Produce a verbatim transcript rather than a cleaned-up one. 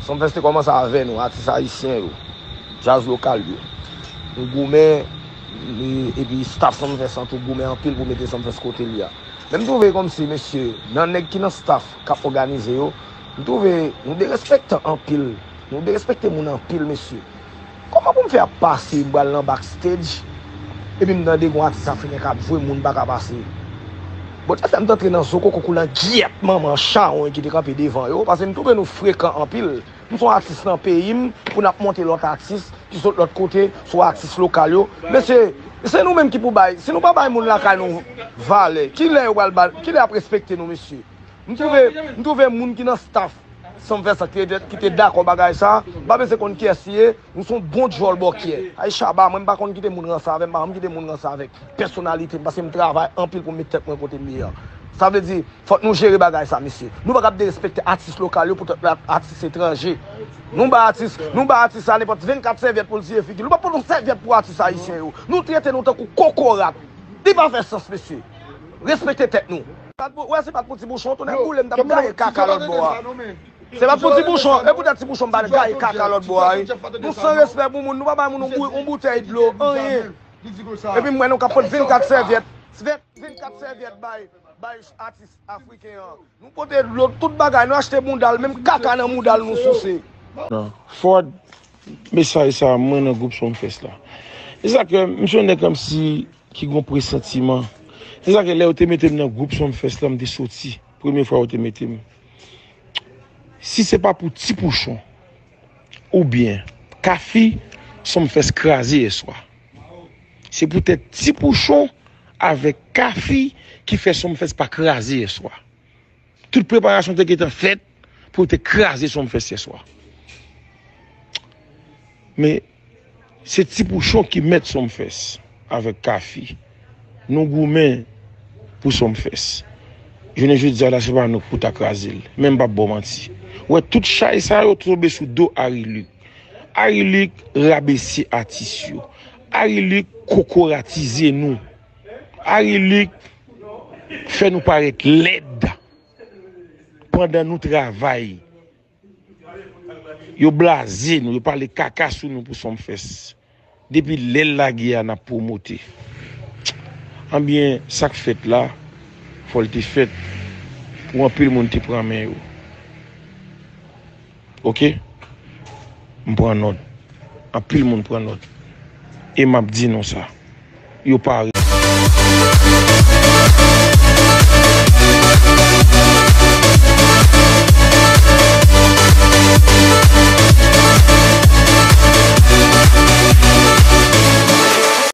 Sumfest te kòmanse avè nou, atis ayisyen yo, djaz lokal yo. Nou goumen, e- epi staff Sumfest lan tou goumen anpil pou mete Sumfest kote l ye a. Men m twouve kòmsi, mesye, nan nèg ki nan staff k ap òganize yo, m twouve nou derespektan anpil. Nou derespekte moun anpil, mesye. Kòman pou m fè ap pase, m pral nan backstage, epi m tande gon atis afriken k ap jwe, moun pa ka pase? Bondye fè m t antre nan zo koko koulan gyèt manman chawony ki te kanpe devan yo, paske m twouve nou frekan anpil. M se yon atis nan peyi m, pou n ap monte lòt atis ki sot lòt kote, sou atis lokal yo. Mesye, se nou menm ki pou bay. Si nou pa bay moun lakay nou valè, kilè yo pral ba, kilè y ap respekte nou, mesye? M twouve, m twouve moun ki nan staff Sumfest lan ki te, ki te dakò bagay sa, m pa bezwen konn kiyès li ye, nou se yon bon djòl bòkyè. Ay Shabba, mwen m pa konn kite moun ranse avè m, m pa janm kite moun ranse avèk pèsonalite m, paske m travay anpil pou m met tèt mwen kote m ye a. Sa vle di, fòk nou jere bagay sa, mesye. Nou pa kab derespekte atis lokal yo poutèt l ap atis etranje. Nou ba atis, nou ba atis la nenpòt vennkat sèvyèt pou l siye figi l. Nou pa pote yon sèvyèt pou atis ayisyen yo. Nou trete nou tankou kokorat. Li pa fè sans, mesye. Respekte tèt nou. Wè, se pa t pou Ti Bouchon, tou nèg boule m t ap gaye kaka lòt bò a. Se pa t pou Ti Bouchon, e poutèt Ti Bouchon m pa t gaye kaka lòt bò a, wi. Nou san respè pou moun, nou pa bay moun yon bou- yon boutèy dlo, anyen. Epi m wè nou k ap pot vennkat sèvyèt, vennkat sèvyèt bay, bay atis afriken an. Nou pote dlo, tout bagay, nou achte mouda l, menm kaka nan mouda l nou souse. Non. Ford, mesaj sa, mwen nan gwoup Sumfest la. Se sa ke m se yon nèg kòmsi ki gon presantiman. Se sa ke lè yo te mete m nan gwoup Sumfest la, m te soti. Premye fwa yo te mete m. Si se pa pou Ti Pouchon oubyen Kafi, Sumfest kraze yèswa. Se poutèt Ti Pouchon avèk Kafi ki fè Sumfest pa kraze yèswa. Tout preparasyon te gentan fèt pou yo te kraze Sumfest yèswa. Men, se Ti Pouchon ki mèt Sumfest avèk Kafi. Nou goumen pou Sumfest. Jounen jodi a la, se pa nou k pou ta kraze l. Men m p ap ba w manti. Ou wè, tout chay sa yo tonbe sou do Harry Luc. Harry Luc rabese atis yo. Harry Luc kokoratize nou. Harry Luc fè nou parèt lèd pandan nou travay. Yo blaze nou, yo pale kaka sou nou pou Sumfest. Depi lè l lage a, n ap pwomote. Anbyen, sa k fèt la, fò l te fèt pou anpil moun te pran men yo. Oke? M pran nòt. Anpil moun pran nòt. E m ap di nou sa. Yo pa